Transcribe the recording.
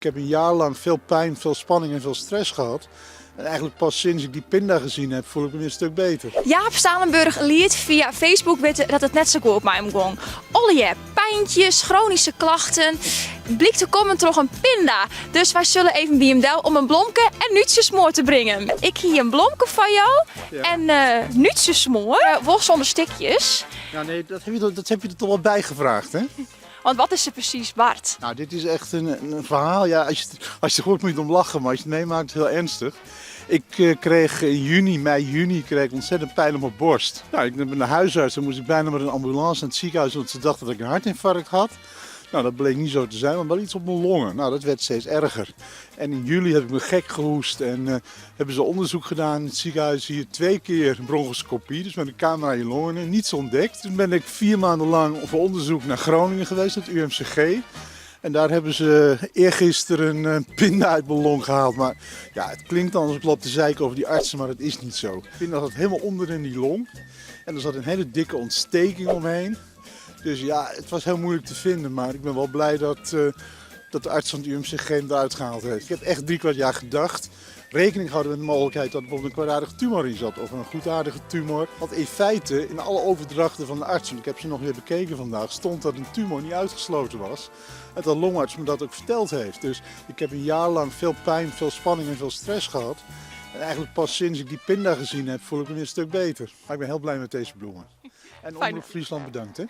Ik heb een jaar lang veel pijn, veel spanning en veel stress gehad. En eigenlijk pas sinds ik die pinda gezien heb, voel ik me weer een stuk beter. Jaap Stalenburg liet via Facebook witte dat it net sa goed mei him gong. Allegear pijntjes, chronische klachten, blykt te kommen troch in pinda. Dus wy sille even by him del om in blomke en nútsjesmoar te bringen. Ik hie in blomke foar jo en uh, nútsjesmoar, wol sûnder stikjes. Ja, nee, dat heb je, dat heb je er toch wel bij gevraagd, hè? Want wat is der presys bard? Nou, dit is echt een verhaal. Ja, als je het hoort moet je om lachen, maar als je het meemaakt is het heel ernstig. Ik kreeg in juni, mei, juni, kreeg ik ontzettend pijn op mijn borst. Nou, ik ben naar huisarts, dan moest ik bijna met een ambulance naar het ziekenhuis, want ze dachten dat ik een hartinfarct had. Nou, dat bleek niet zo te zijn, maar wel iets op mijn longen. Nou, dat werd steeds erger. En in juli heb ik me gek gehoest en hebben ze onderzoek gedaan in het ziekenhuis hier. Twee keer bronchoscopie, dus met een camera in je longen, niets ontdekt. Toen ben ik 4 maanden lang voor onderzoek naar Groningen geweest, het UMCG. En daar hebben ze eergisteren een pinda uit mijn long gehaald. Maar ja, het klinkt dan alsof ik loop te zeiken over die artsen, maar dat is niet zo. De pinda zat helemaal onder in die long. En er zat een hele dikke ontsteking omheen. Dus ja, het was heel moeilijk te vinden. Maar ik ben wel blij dat de arts van het UMCG hem eruit gehaald heeft. Ik heb echt 3/4 jaar gedacht. Rekening gehouden met de mogelijkheid dat er bijvoorbeeld een kwaadaardige tumor in zat. Of een goedaardige tumor. Want in feite, in alle overdrachten van de arts, want ik heb ze nog weer bekeken vandaag, stond dat een tumor niet uitgesloten was. En dat de longarts me dat ook verteld heeft. Dus ik heb een jaar lang veel pijn, veel spanning en veel stress gehad. En eigenlijk pas sinds ik die pinda gezien heb, voel ik me weer een stuk beter. Maar ik ben heel blij met deze bloemen. En Omroep Friesland bedankt, hè.